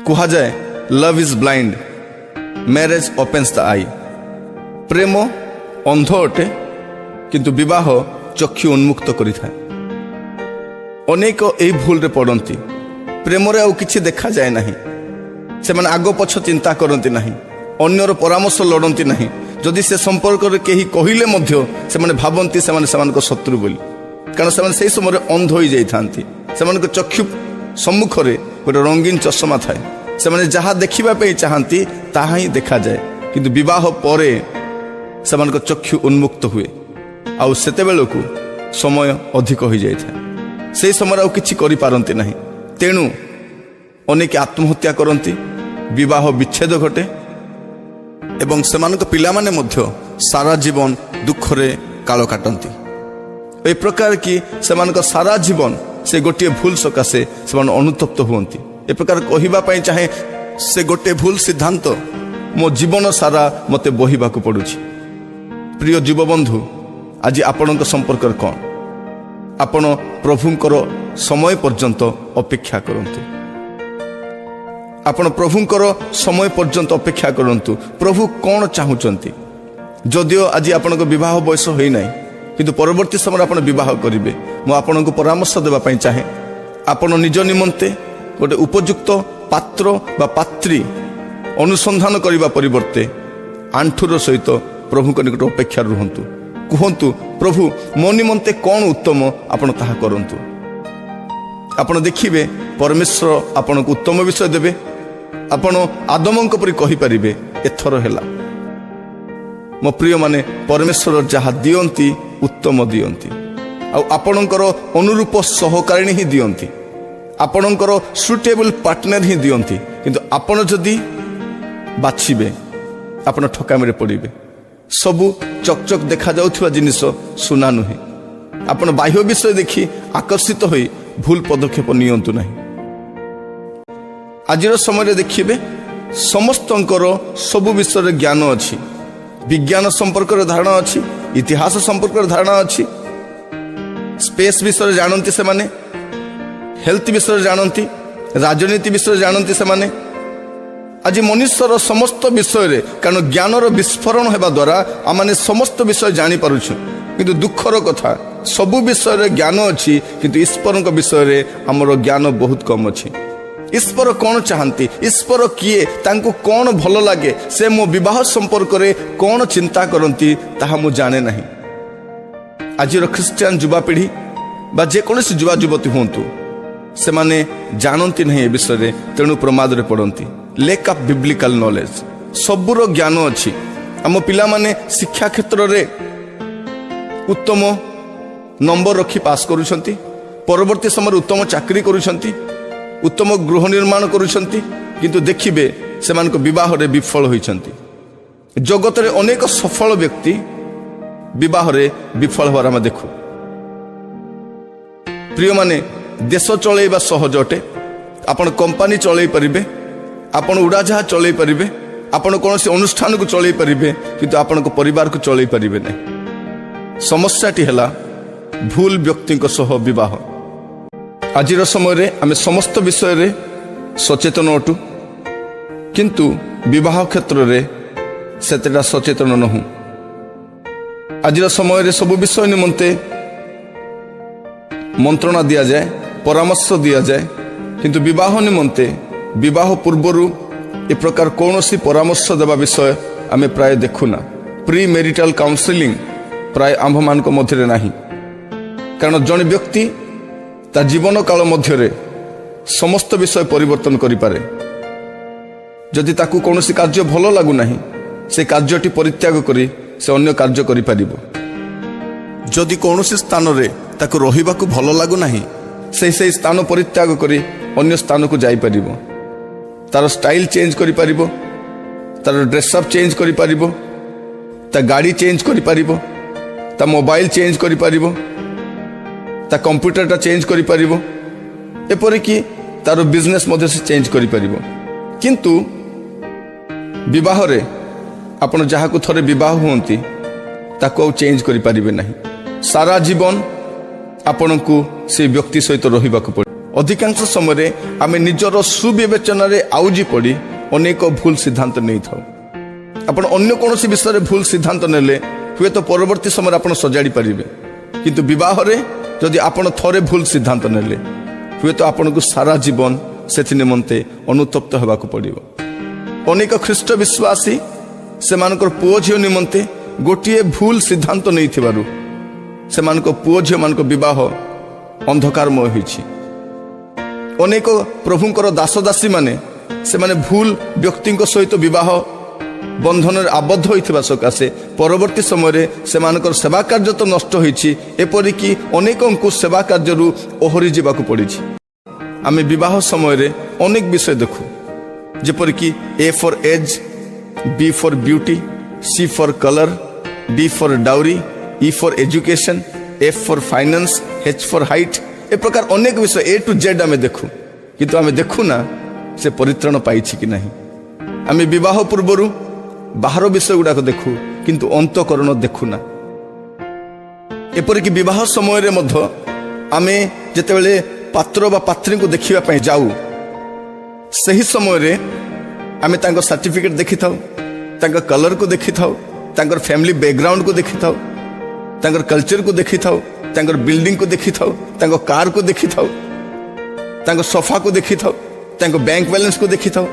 କୁହାଯାଏ, "Love is blind, marriage opens the eye." ପ୍ରେମ ଅନ୍ଧ ଅଟେ, କିନ୍ତୁ ବିବାହ ଚକ୍ଷୁ ଉନ୍ମୁକ୍ତ କରିଥାଏ। ଅନେକ ଏହି ଭୁଲରେ ପଡ଼ନ୍ତି। ପ୍ରେମରେ ଆଉ କିଛି ଦେଖାଯାଏ ନାହିଁ। ସେମାନେ ଆଗ ପଛ ଚିନ୍ତା କରନ୍ତି ନାହିଁ, ଅନ୍ୟର ପରାମର୍ଶ ଲୋଡ଼ନ୍ତି ନାହିଁ। ଯଦି ସେ ସମ୍ପର୍କରେ କେହି କହିଲେ ମଧ୍ୟ ସେମାନେ ଭାବନ୍ତି ସେମାନେ ସେମାନଙ୍କ ଶତ୍ରୁ ବୋଲି, କାରଣ ସେମାନେ ସେହି ସମୟରେ ଅନ୍ଧ ହୋଇଯାଇଥାନ୍ତି। ସେମାନଙ୍କ ଚକ୍ଷୁ ସମ୍ମୁଖରେ ଗୋଟେ ରଙ୍ଗୀନ ଚଷମା ଥାଏ। ସେମାନେ ଯାହା ଦେଖିବା ପାଇଁ ଚାହାନ୍ତି, ତାହା ହିଁ ଦେଖାଯାଏ। କିନ୍ତୁ ବିବାହ ପରେ ସେମାନଙ୍କ ଚକ୍ଷୁ ଉନ୍ମୁକ୍ତ ହୁଏ ଆଉ ସେତେବେଳକୁ ସମୟ ଅଧିକ ହୋଇଯାଇଥାଏ। ସେହି ସମୟରେ ଆଉ କିଛି କରିପାରନ୍ତି ନାହିଁ। ତେଣୁ ଅନେକ ଆତ୍ମହତ୍ୟା କରନ୍ତି, ବିବାହ ବିଚ୍ଛେଦ ଘଟେ ଏବଂ ସେମାନଙ୍କ ପିଲାମାନେ ମଧ୍ୟ ସାରା ଜୀବନ ଦୁଃଖରେ କାଳ କାଟନ୍ତି। ଏ ପ୍ରକାର କି ସେମାନଙ୍କ ସାରା ଜୀବନ ସେ ଗୋଟିଏ ଭୁଲ ସକାଶେ ସେମାନେ ଅନୁତପ୍ତ ହୁଅନ୍ତି। ଏ ପ୍ରକାର କହିବା ପାଇଁ ଚାହେଁ, ସେ ଗୋଟିଏ ଭୁଲ ସିଦ୍ଧାନ୍ତ ମୋ ଜୀବନ ସାରା ମୋତେ ବୋହିବାକୁ ପଡ଼ୁଛି। ପ୍ରିୟ ଯୁବବନ୍ଧୁ, ଆଜି ଆପଣଙ୍କ ସମ୍ପର୍କରେ କ'ଣ? ଆପଣ ପ୍ରଭୁଙ୍କର ସମୟ ପର୍ଯ୍ୟନ୍ତ ଅପେକ୍ଷା କରନ୍ତୁ। ଆପଣ ପ୍ରଭୁଙ୍କର ସମୟ ପର୍ଯ୍ୟନ୍ତ ଅପେକ୍ଷା କରନ୍ତୁ। ପ୍ରଭୁ କ'ଣ ଚାହୁଁଛନ୍ତି? ଯଦିଓ ଆଜି ଆପଣଙ୍କ ବିବାହ ବୟସ ହୋଇନାହିଁ, କିନ୍ତୁ ପରବର୍ତ୍ତୀ ସମୟରେ ଆପଣ ବିବାହ କରିବେ। ମୁଁ ଆପଣଙ୍କୁ ପରାମର୍ଶ ଦେବା ପାଇଁ ଚାହେଁ, ଆପଣ ନିଜ ନିମନ୍ତେ ଗୋଟେ ଉପଯୁକ୍ତ ପାତ୍ର ବା ପାତ୍ରୀ ଅନୁସନ୍ଧାନ କରିବା ପରିବର୍ତ୍ତେ ଆଣ୍ଠୁର ସହିତ ପ୍ରଭୁଙ୍କ ନିକଟ ଅପେକ୍ଷାରେ ରୁହନ୍ତୁ। କୁହନ୍ତୁ, "ପ୍ରଭୁ, ମୋ ନିମନ୍ତେ କ'ଣ ଉତ୍ତମ, ଆପଣ ତାହା କରନ୍ତୁ।" ଆପଣ ଦେଖିବେ, ପରମେଶ୍ୱର ଆପଣଙ୍କୁ ଉତ୍ତମ ବିଷୟ ଦେବେ। ଆପଣ ଆଦମଙ୍କ ପରି କହିପାରିବେ, "ଏଥର ହେଲା।" ମୋ ପ୍ରିୟମାନେ, ପରମେଶ୍ୱର ଯାହା ଦିଅନ୍ତି, ଉତ୍ତମ ଦିଅନ୍ତି ଆଉ ଆପଣଙ୍କର ଅନୁରୂପ ସହକାରିଣୀ ହିଁ ଦିଅନ୍ତି, ଆପଣଙ୍କର ସୁଟେବଲ୍ ପାର୍ଟନର ହିଁ ଦିଅନ୍ତି। କିନ୍ତୁ ଆପଣ ଯଦି ବାଛିବେ, ଆପଣ ଠକାମିରେ ପଡ଼ିବେ। ସବୁ ଚକଚକ ଦେଖାଯାଉଥିବା ଜିନିଷ ସୁନା ନୁହେଁ। ଆପଣ ବାହ୍ୟ ବିଷୟ ଦେଖି ଆକର୍ଷିତ ହୋଇ ଭୁଲ ପଦକ୍ଷେପ ନିଅନ୍ତୁ ନାହିଁ। ଆଜିର ସମୟରେ ଦେଖିବେ, ସମସ୍ତଙ୍କର ସବୁ ବିଷୟରେ ଜ୍ଞାନ ଅଛି। ବିଜ୍ଞାନ ସମ୍ପର୍କରେ ଧାରଣା ଅଛି, ଇତିହାସ ସମ୍ପର୍କରେ ଧାରଣା ଅଛି, ସ୍ପେସ୍ ବିଷୟରେ ଜାଣନ୍ତି ସେମାନେ, ହେଲ୍ଥ ବିଷୟରେ ଜାଣନ୍ତି, ରାଜନୀତି ବିଷୟରେ ଜାଣନ୍ତି ସେମାନେ। ଆଜି ମନୁଷ୍ୟର ସମସ୍ତ ବିଷୟରେ, କାରଣ ଜ୍ଞାନର ବିସ୍ଫୋରଣ ହେବା ଦ୍ୱାରା ଆମମାନେ ସମସ୍ତ ବିଷୟ ଜାଣିପାରୁଛୁ। କିନ୍ତୁ ଦୁଃଖର କଥା, ସବୁ ବିଷୟରେ ଜ୍ଞାନ ଅଛି, କିନ୍ତୁ ଈଶ୍ୱରଙ୍କ ବିଷୟରେ ଆମର ଜ୍ଞାନ ବହୁତ କମ୍ ଅଛି। ଈଶ୍ୱର କ'ଣ ଚାହାନ୍ତି, ଈଶ୍ୱର କିଏ, ତାଙ୍କୁ କ'ଣ ଭଲ ଲାଗେ, ସେ ମୋ ବିବାହ ସମ୍ପର୍କରେ କ'ଣ ଚିନ୍ତା କରନ୍ତି, ତାହା ମୁଁ ଜାଣେ ନାହିଁ। ଆଜିର ଖ୍ରୀଷ୍ଟିଆନ ଯୁବାପିଢ଼ି ବା ଯେକୌଣସି ଯୁବା ଯୁବତୀ ହୁଅନ୍ତୁ, ସେମାନେ ଜାଣନ୍ତି ନାହିଁ ଏ ବିଷୟରେ, ତେଣୁ ପ୍ରମାଦରେ ପଡ଼ନ୍ତି। Lack of biblical knowledge. ସବୁର ଜ୍ଞାନ ଅଛି। ଆମ ପିଲାମାନେ ଶିକ୍ଷା କ୍ଷେତ୍ରରେ ଉତ୍ତମ ନମ୍ବର ରଖି ପାସ୍ କରୁଛନ୍ତି, ପରବର୍ତ୍ତୀ ସମୟରେ ଉତ୍ତମ ଚାକିରି କରୁଛନ୍ତି, ଉତ୍ତମ ଗୃହ ନିର୍ମାଣ କରୁଛନ୍ତି, କିନ୍ତୁ ଦେଖିବେ, ସେମାନଙ୍କ ବିବାହରେ ବିଫଳ ହୋଇଛନ୍ତି। ଜଗତରେ ଅନେକ ସଫଳ ବ୍ୟକ୍ତି ବିବାହରେ ବିଫଳ ହେବାର ଆମେ ଦେଖୁ। ପ୍ରିୟମାନେ, ଦେଶ ଚଳେଇବା ସହଜ ଅଟେ। ଆପଣ କମ୍ପାନୀ ଚଳେଇ ପାରିବେ, ଆପଣ ଉଡ଼ାଜାହାଜ ଚଳେଇ ପାରିବେ, ଆପଣ କୌଣସି ଅନୁଷ୍ଠାନକୁ ଚଳେଇ ପାରିବେ, କିନ୍ତୁ ଆପଣଙ୍କ ପରିବାରକୁ ଚଳେଇ ପାରିବେ ନାହିଁ। ସମସ୍ୟାଟି ହେଲା ଭୁଲ ବ୍ୟକ୍ତିଙ୍କ ସହ ବିବାହ। ଆଜିର ସମୟରେ ଆମେ ସମସ୍ତ ବିଷୟରେ ସଚେତନ ଅଟୁ, କିନ୍ତୁ ବିବାହ କ୍ଷେତ୍ରରେ ସେତେଟା ସଚେତନ ନୋହୁଁ। ଆଜିର ସମୟରେ ସବୁ ବିଷୟ ନିମନ୍ତେ ମନ୍ତ୍ରଣା ଦିଆଯାଏ, ପରାମର୍ଶ ଦିଆଯାଏ, କିନ୍ତୁ ବିବାହ ନିମନ୍ତେ ବିବାହ ପୂର୍ବରୁ ଏ ପ୍ରକାର କୌଣସି ପରାମର୍ଶ ଦେବା ବିଷୟ ଆମେ ପ୍ରାୟ ଦେଖୁନା। ପ୍ରି ମେରିଟାଲ କାଉନସିଲିଂ ପ୍ରାୟ ଆମ୍ଭମାନଙ୍କ ମଧ୍ୟରେ ନାହିଁ। କାରଣ ଜଣେ ବ୍ୟକ୍ତି ତା ଜୀବନ କାଳ ମଧ୍ୟରେ ସମସ୍ତ ବିଷୟ ପରିବର୍ତ୍ତନ କରିପାରେ। ଯଦି ତାକୁ କୌଣସି କାର୍ଯ୍ୟ ଭଲ ଲାଗୁନାହିଁ, ସେ କାର୍ଯ୍ୟଟି ପରିତ୍ୟାଗ କରି ସେ ଅନ୍ୟ କାର୍ଯ୍ୟ କରିପାରିବ। ଯଦି କୌଣସି ସ୍ଥାନରେ ତାକୁ ରହିବାକୁ ଭଲ ଲାଗୁନାହିଁ, ସେ ସେହି ସ୍ଥାନ ପରିତ୍ୟାଗ କରି ଅନ୍ୟ ସ୍ଥାନକୁ ଯାଇପାରିବ। ତାର ଷ୍ଟାଇଲ ଚେଞ୍ଜ କରିପାରିବ, ତାର ଡ୍ରେସଅପ୍ ଚେଞ୍ଜ କରିପାରିବ, ତା ଗାଡ଼ି ଚେଞ୍ଜ କରିପାରିବ, ତା ମୋବାଇଲ ଚେଞ୍ଜ କରିପାରିବ, ତା କମ୍ପ୍ୟୁଟରଟା ଚେଞ୍ଜ କରିପାରିବ, ଏପରିକି ତାର ବିଜନେସ୍ ମଧ୍ୟ ସେ ଚେଞ୍ଜ କରିପାରିବ। କିନ୍ତୁ ବିବାହରେ ଆପଣ ଯାହାକୁ ଥରେ ବିବାହ ହୁଅନ୍ତି, ତାକୁ ଆଉ ଚେଞ୍ଜ କରିପାରିବେ ନାହିଁ। ସାରା ଜୀବନ ଆପଣଙ୍କୁ ସେ ବ୍ୟକ୍ତି ସହିତ ରହିବାକୁ ପଡ଼ିବ। ଅଧିକାଂଶ ସମୟରେ ଆମେ ନିଜର ସୁବିବେଚନାରେ ଆଉଜି ପଡ଼ି ଅନେକ ଭୁଲ ସିଦ୍ଧାନ୍ତ ନେଇଥାଉ। ଆପଣ ଅନ୍ୟ କୌଣସି ବିଷୟରେ ଭୁଲ ସିଦ୍ଧାନ୍ତ ନେଲେ ହୁଏତ ପରବର୍ତ୍ତୀ ସମୟରେ ଆପଣ ସଜାଡ଼ି ପାରିବେ, କିନ୍ତୁ ବିବାହରେ ଯଦି ଆପଣ ଥରେ ଭୁଲ ସିଦ୍ଧାନ୍ତ ନେଲେ, ହୁଏତ ଆପଣଙ୍କୁ ସାରା ଜୀବନ ସେଥି ନିମନ୍ତେ ଅନୁତପ୍ତ ହେବାକୁ ପଡ଼ିବ। ଅନେକ ଖ୍ରୀଷ୍ଟ ବିଶ୍ୱାସୀ ସେମାନଙ୍କର ପୁଅ ଝିଅ ନିମନ୍ତେ ଗୋଟିଏ ଭୁଲ ସିଦ୍ଧାନ୍ତ ନେଇଥିବାରୁ ସେମାନଙ୍କ ପୁଅ ଝିଅମାନଙ୍କ ବିବାହ ଅନ୍ଧକାରମୟ ହୋଇଛି। ଅନେକ ପ୍ରଭୁଙ୍କର ଦାସଦାସୀମାନେ ସେମାନେ ଭୁଲ ବ୍ୟକ୍ତିଙ୍କ ସହିତ ବିବାହ ବନ୍ଧନରେ ଆବଦ୍ଧ ହୋଇଥିବା ସକାଶେ ପରବର୍ତ୍ତୀ ସମୟରେ ସେମାନଙ୍କର ସେବା କାର୍ଯ୍ୟ ତ ନଷ୍ଟ ହୋଇଛି, ଏପରିକି ଅନେକଙ୍କୁ ସେବା କାର୍ଯ୍ୟରୁ ଓହରି ଯିବାକୁ ପଡ଼ିଛି। ଆମେ ବିବାହ ସମୟରେ ଅନେକ ବିଷୟ ଦେଖୁ, ଯେପରିକି A for age, B for beauty, C for colour, D for dowry, E for education, F for finance, H for height. ଏ ପ୍ରକାର ଅନେକ ବିଷୟ ଏ ଟୁ ଜେଡ୍ ଆମେ ଦେଖୁ, କିନ୍ତୁ ଆମେ ଦେଖୁନା ସେ ପରିତ୍ରାଣ ପାଇଛି କି ନାହିଁ। ଆମେ ବିବାହ ପୂର୍ବରୁ ବାହାର ବିଷୟ ଗୁଡ଼ାକ ଦେଖୁ, କିନ୍ତୁ ଅନ୍ତଃକରଣ ଦେଖୁନା। ଏପରିକି ବିବାହ ସମୟରେ ମଧ୍ୟ ଆମେ ଯେତେବେଳେ ପାତ୍ର ବା ପାତ୍ରୀଙ୍କୁ ଦେଖିବା ପାଇଁ ଯାଉ, ସେହି ସମୟରେ ଆମେ ତାଙ୍କ ସାର୍ଟିଫିକେଟ୍ ଦେଖିଥାଉ, ତାଙ୍କ କଲରକୁ ଦେଖିଥାଉ, ତାଙ୍କର ଫ୍ୟାମିଲି ବ୍ୟାକଗ୍ରାଉଣ୍ଡକୁ ଦେଖିଥାଉ, ତାଙ୍କର କଲଚରକୁ ଦେଖିଥାଉ, ତାଙ୍କର ବିଲ୍ଡିଂକୁ ଦେଖିଥାଉ, ତାଙ୍କ କାରକୁ ଦେଖିଥାଉ, ତାଙ୍କ ସୋଫାକୁ ଦେଖିଥାଉ, ତାଙ୍କ ବ୍ୟାଙ୍କ ବାଲାନ୍ସକୁ ଦେଖିଥାଉ,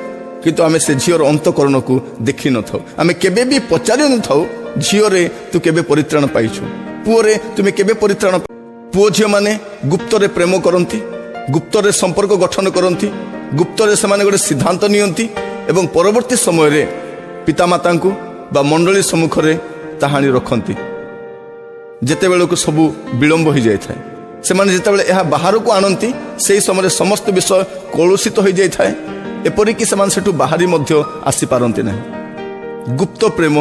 କିନ୍ତୁ ଆମେ ସେ ଝିଅର ଅନ୍ତଃକରଣକୁ ଦେଖିନଥାଉ। ଆମେ କେବେ ବି ପଚାରି ନଥାଉ, ଝିଅରେ, ତୁ କେବେ ପରିତ୍ରାଣ ପାଇଛୁ? ପୁଅରେ, ତୁମେ କେବେ ପରିତ୍ରାଣ? ପୁଅ ଝିଅମାନେ ଗୁପ୍ତରେ ପ୍ରେମ କରନ୍ତି, ଗୁପ୍ତରେ ସମ୍ପର୍କ ଗଠନ କରନ୍ତି, ଗୁପ୍ତରେ ସେମାନେ ଗୋଟେ ସିଦ୍ଧାନ୍ତ ନିଅନ୍ତି ଏବଂ ପରବର୍ତ୍ତୀ ସମୟରେ ପିତାମାତାଙ୍କୁ ବା ମଣ୍ଡଳୀ ସମ୍ମୁଖରେ ତାହା ଆଣି ରଖନ୍ତି, ଯେତେବେଳକୁ ସବୁ ବିଳମ୍ବ ହୋଇଯାଇଥାଏ। ସେମାନେ ଯେତେବେଳେ ଏହା ବାହାରକୁ ଆଣନ୍ତି, ସେହି ସମୟରେ ସମସ୍ତ ବିଷୟ କଳୁଷିତ ହୋଇଯାଇଥାଏ। ଏପରିକି ସେମାନେ ସେଠୁ ବାହାରି ମଧ୍ୟ ଆସିପାରନ୍ତି ନାହିଁ। ଗୁପ୍ତ ପ୍ରେମ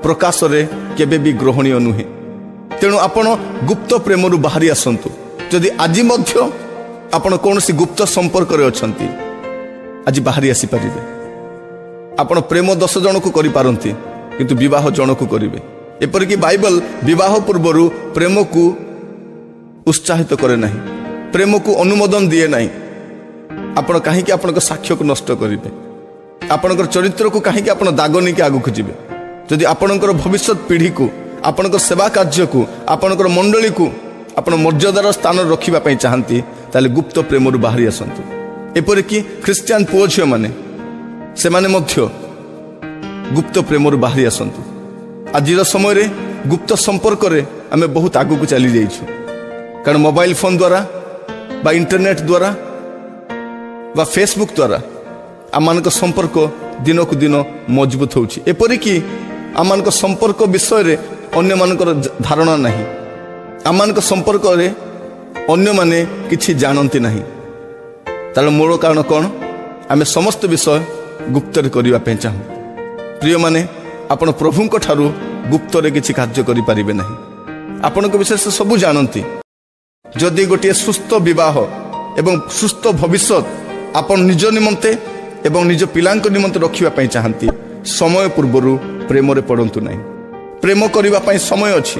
ପ୍ରକାଶରେ କେବେ ବି ଗ୍ରହଣୀୟ ନୁହେଁ। ତେଣୁ ଆପଣ ଗୁପ୍ତ ପ୍ରେମରୁ ବାହାରି ଆସନ୍ତୁ। ଯଦି ଆଜି ମଧ୍ୟ ଆପଣ କୌଣସି ଗୁପ୍ତ ସମ୍ପର୍କରେ ଅଛନ୍ତି, ଆଜି ବାହାରି ଆସିପାରିବେ। ଆପଣ ପ୍ରେମ 10 ଜଣକୁ କରିପାରନ୍ତି, କିନ୍ତୁ ବିବାହ ଜଣକୁ କରିବେ। ଏପରିକି ବାଇବଲ ବିବାହ ପୂର୍ବରୁ ପ୍ରେମକୁ ଉତ୍ସାହିତ କରେ ନାହିଁ, ପ୍ରେମକୁ ଅନୁମୋଦନ ଦିଏ ନାହିଁ। ଆପଣ କାହିଁକି ଆପଣଙ୍କ ସାକ୍ଷ୍ୟକୁ ନଷ୍ଟ କରିବେ? ଆପଣଙ୍କର ଚରିତ୍ରକୁ କାହିଁକି ଆପଣ ଦାଗ ନେଇକି ଆଗକୁ ଯିବେ? ଯଦି ଆପଣଙ୍କର ଭବିଷ୍ୟତ ପିଢ଼ିକୁ, ଆପଣଙ୍କ ସେବା କାର୍ଯ୍ୟକୁ, ଆପଣଙ୍କର ମଣ୍ଡଳୀକୁ ଆପଣ ମର୍ଯ୍ୟାଦାର ସ୍ଥାନରେ ରଖିବା ପାଇଁ ଚାହାନ୍ତି, ତାହେଲେ ଗୁପ୍ତ ପ୍ରେମରୁ ବାହାରି ଆସନ୍ତୁ। ଏପରିକି ଖ୍ରୀଷ୍ଟିଆନ ପୁଅ ଝିଅମାନେ, ସେମାନେ ମଧ୍ୟ ଗୁପ୍ତ ପ୍ରେମରୁ ବାହାରି ଆସନ୍ତୁ। ଆଜିର ସମୟରେ ଗୁପ୍ତ ସମ୍ପର୍କରେ ଆମେ ବହୁତ ଆଗକୁ ଚାଲି ଯାଇଛୁ, କାରଣ ମୋବାଇଲ ଫୋନ୍ ଦ୍ୱାରା ବା ଇଣ୍ଟରନେଟ୍ ଦ୍ୱାରା ବା ଫେସବୁକ୍ ଦ୍ୱାରା ଆମମାନଙ୍କ ସମ୍ପର୍କ ଦିନକୁ ଦିନ ମଜବୁତ ହେଉଛି। ଏପରିକି ଆମମାନଙ୍କ ସମ୍ପର୍କ ବିଷୟରେ ଅନ୍ୟମାନଙ୍କର ଧାରଣା ନାହିଁ। ଆମମାନଙ୍କ ସମ୍ପର୍କରେ ଅନ୍ୟମାନେ କିଛି ଜାଣନ୍ତି ନାହିଁ। ତାର ମୂଳ କାରଣ କ'ଣ? ଆମେ ସମସ୍ତ ବିଷୟ ଗୁପ୍ତରେ କରିବା ପାଇଁ ଚାହୁଁ। ପ୍ରିୟମାନେ, ଆପଣ ପ୍ରଭୁଙ୍କ ଠାରୁ ଗୁପ୍ତରେ କିଛି କାର୍ଯ୍ୟ କରିପାରିବେ ନାହିଁ। ଆପଣଙ୍କ ବିଷୟରେ ସେ ସବୁ ଜାଣନ୍ତି। ଯଦି ଗୋଟିଏ ସୁସ୍ଥ ବିବାହ ଏବଂ ସୁସ୍ଥ ଭବିଷ୍ୟତ ଆପଣ ନିଜ ନିମନ୍ତେ ଏବଂ ନିଜ ପିଲାଙ୍କ ନିମନ୍ତେ ରଖିବା ପାଇଁ ଚାହାନ୍ତି, ସମୟ ପୂର୍ବରୁ ପ୍ରେମରେ ପଡ଼ନ୍ତୁ ନାହିଁ। ପ୍ରେମ କରିବା ପାଇଁ ସମୟ ଅଛି।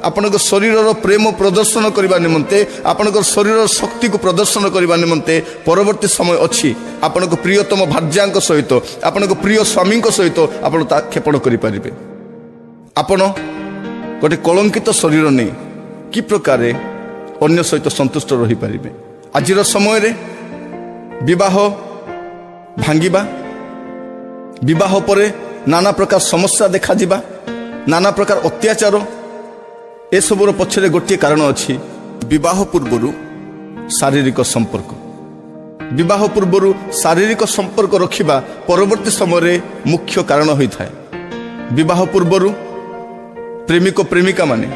ଆପଣଙ୍କ ଶରୀରର ପ୍ରେମ ପ୍ରଦର୍ଶନ କରିବା ନିମନ୍ତେ, ଆପଣଙ୍କ ଶରୀରର ଶକ୍ତିକୁ ପ୍ରଦର୍ଶନ କରିବା ନିମନ୍ତେ ପରବର୍ତ୍ତୀ ସମୟ ଅଛି। ଆପଣଙ୍କ ପ୍ରିୟତମ ଭାର୍ଯ୍ୟାଙ୍କ ସହିତ, ଆପଣଙ୍କ ପ୍ରିୟ ସ୍ୱାମୀଙ୍କ ସହିତ ଆପଣ ତା କ୍ଷେପଣ କରିପାରିବେ। ଆପଣ ଗୋଟେ କଳଙ୍କିତ ଶରୀର ନେଇ କି ପ୍ରକାରେ ଅନ୍ୟ ସହିତ ସନ୍ତୁଷ୍ଟ ରହିପାରିବେ? ଆଜିର ସମୟରେ ବିବାହ ଭାଙ୍ଗିବା, ବିବାହ ପରେ ନାନା ପ୍ରକାର ସମସ୍ୟା ଦେଖାଯିବା, ନାନା ପ୍ରକାର ଅତ୍ୟାଚାର, ଏସବୁର ପଛରେ ଗୋଟିଏ କାରଣ ଅଛି: ବିବାହ ପୂର୍ବରୁ ଶାରୀରିକ ସମ୍ପର୍କ। ବିବାହ ପୂର୍ବରୁ ଶାରୀରିକ ସମ୍ପର୍କ ରଖିବା ପରବର୍ତ୍ତୀ ସମୟରେ ମୁଖ୍ୟ କାରଣ ହୋଇଥାଏ। ବିବାହ ପୂର୍ବରୁ ପ୍ରେମିକ ପ୍ରେମିକାମାନେ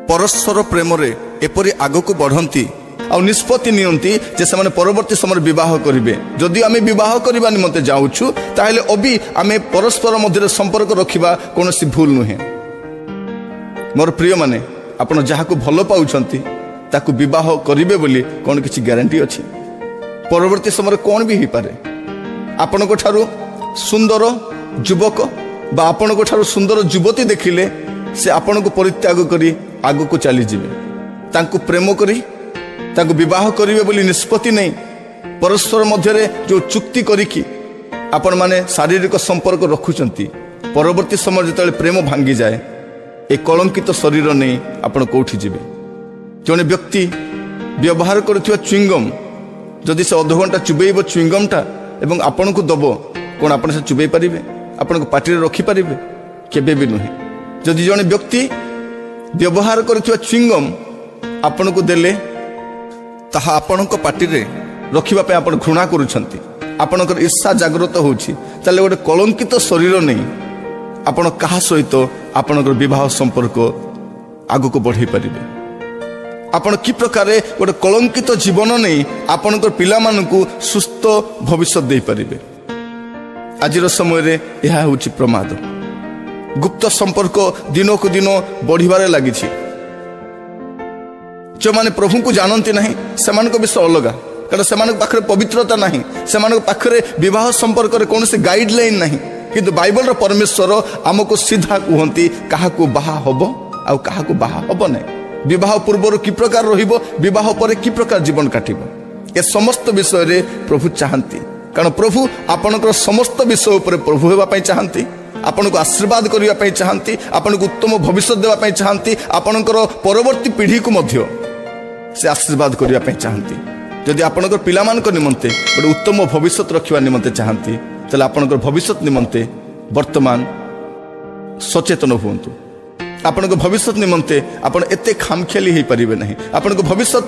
ପରସ୍ପର ପ୍ରେମରେ ଏପରି ଆଗକୁ ବଢ଼ନ୍ତି ଆଉ ନିଷ୍ପତ୍ତି ନିଅନ୍ତି ଯେ ସେମାନେ ପରବର୍ତ୍ତୀ ସମୟରେ ବିବାହ କରିବେ। ଯଦି ଆମେ ବିବାହ କରିବା ନିମନ୍ତେ ଯାଉଛୁ, ତାହେଲେ ଅବି ଆମେ ପରସ୍ପର ମଧ୍ୟରେ ସମ୍ପର୍କ ରଖିବା କୌଣସି ଭୁଲ ନୁହେଁ। ମୋର ପ୍ରିୟମାନେ, ଆପଣ ଯାହାକୁ ଭଲ ପାଉଛନ୍ତି, ତାକୁ ବିବାହ କରିବେ ବୋଲି କ'ଣ କିଛି ଗ୍ୟାରେଣ୍ଟି ଅଛି? ପରବର୍ତ୍ତୀ ସମୟରେ କ'ଣ ବି ହେଇପାରେ। ଆପଣଙ୍କ ଠାରୁ ସୁନ୍ଦର ଯୁବକ ବା ଆପଣଙ୍କ ଠାରୁ ସୁନ୍ଦର ଯୁବତୀ ଦେଖିଲେ ସେ ଆପଣଙ୍କୁ ପରିତ୍ୟାଗ କରି ଆଗକୁ ଚାଲିଯିବେ। ତାଙ୍କୁ ପ୍ରେମ କରି ତାଙ୍କୁ ବିବାହ କରିବେ ବୋଲି ନିଷ୍ପତ୍ତି ନେଇ ପରସ୍ପର ମଧ୍ୟରେ ଯେଉଁ ଚୁକ୍ତି କରିକି ଆପଣମାନେ ଶାରୀରିକ ସମ୍ପର୍କ ରଖୁଛନ୍ତି, ପରବର୍ତ୍ତୀ ସମୟରେ ଯେତେବେଳେ ପ୍ରେମ ଭାଙ୍ଗିଯାଏ, ଏ କଳଙ୍କିତ ଶରୀର ନେଇ ଆପଣ କେଉଁଠି ଯିବେ? ଜଣେ ବ୍ୟକ୍ତି ବ୍ୟବହାର କରୁଥିବା ଚୁଇଙ୍ଗମ୍ ଯଦି ସେ ଅଧଘଣ୍ଟା ଚୁବେଇବ ଚୁଇଙ୍ଗମ୍ଟା ଏବଂ ଆପଣଙ୍କୁ ଦବ, କ'ଣ ଆପଣ ସେ ଚୁବେଇ ପାରିବେ? ଆପଣଙ୍କ ପାଟିରେ ରଖିପାରିବେ? କେବେ ବି ନୁହେଁ। ଯଦି ଜଣେ ବ୍ୟକ୍ତି ବ୍ୟବହାର କରୁଥିବା ଚୁଇଙ୍ଗମ୍ ଆପଣଙ୍କୁ ଦେଲେ, ତାହା ଆପଣଙ୍କ ପାଟିରେ ରଖିବା ପାଇଁ ଆପଣ ଘୃଣା କରୁଛନ୍ତି, ଆପଣଙ୍କର ଈର୍ଷା ଜାଗ୍ରତ ହେଉଛି, ତାହେଲେ ଗୋଟେ କଳଙ୍କିତ ଶରୀର ନେଇ ଆପଣ କାହା ସହିତ ଆପଣଙ୍କର ବିବାହ ସମ୍ପର୍କ ଆଗକୁ ବଢ଼େଇ ପାରିବେ? ଆପଣ କି ପ୍ରକାରେ ଗୋଟେ କଳଙ୍କିତ ଜୀବନ ନେଇ ଆପଣଙ୍କର ପିଲାମାନଙ୍କୁ ସୁସ୍ଥ ଭବିଷ୍ୟତ ଦେଇପାରିବେ? ଆଜିର ସମୟରେ ଏହା ହେଉଛି ପ୍ରମାଦ। ଗୁପ୍ତ ସମ୍ପର୍କ ଦିନକୁ ଦିନ ବଢ଼ିବାରେ ଲାଗିଛି। ଯେଉଁମାନେ ପ୍ରଭୁଙ୍କୁ ଜାଣନ୍ତି ନାହିଁ, ସେମାନଙ୍କ ବିଷୟ ଅଲଗା, କାରଣ ସେମାନଙ୍କ ପାଖରେ ପବିତ୍ରତା ନାହିଁ, ସେମାନଙ୍କ ପାଖରେ ବିବାହ ସମ୍ପର୍କରେ କୌଣସି ଗାଇଡଲାଇନ୍ ନାହିଁ। କିନ୍ତୁ ବାଇବଲର ପରମେଶ୍ୱର ଆମକୁ ସିଧା କୁହନ୍ତି କାହାକୁ ବାହା ହବ ଆଉ କାହାକୁ ବାହା ହବ ନାହିଁ, ବିବାହ ପୂର୍ବରୁ କି ପ୍ରକାର ରହିବ, ବିବାହ ପରେ କି ପ୍ରକାର ଜୀବନ କାଟିବ। ଏ ସମସ୍ତ ବିଷୟରେ ପ୍ରଭୁ ଚାହାନ୍ତି, କାରଣ ପ୍ରଭୁ ଆପଣଙ୍କର ସମସ୍ତ ବିଷୟ ଉପରେ ପ୍ରଭୁ ହେବା ପାଇଁ ଚାହାନ୍ତି, ଆପଣଙ୍କୁ ଆଶୀର୍ବାଦ କରିବା ପାଇଁ ଚାହାନ୍ତି, ଆପଣଙ୍କୁ ଉତ୍ତମ ଭବିଷ୍ୟତ ଦେବା ପାଇଁ ଚାହାନ୍ତି, ଆପଣଙ୍କର ପରବର୍ତ୍ତୀ ପିଢ଼ିକୁ ମଧ୍ୟ ସେ ଆଶୀର୍ବାଦ କରିବା ପାଇଁ ଚାହାନ୍ତି। ଯଦି ଆପଣଙ୍କର ପିଲାମାନଙ୍କ ନିମନ୍ତେ ଗୋଟେ ଉତ୍ତମ ଭବିଷ୍ୟତ ରଖିବା ନିମନ୍ତେ ଚାହାନ୍ତି, ତାହେଲେ ଆପଣଙ୍କର ଭବିଷ୍ୟତ ନିମନ୍ତେ ବର୍ତ୍ତମାନ ସଚେତନ ହୁଅନ୍ତୁ। ଆପଣଙ୍କ ଭବିଷ୍ୟତ ନିମନ୍ତେ ଆପଣ ଏତେ ଖାମଖିଆଲି ହେଇପାରିବେ ନାହିଁ। ଆପଣଙ୍କ ଭବିଷ୍ୟତ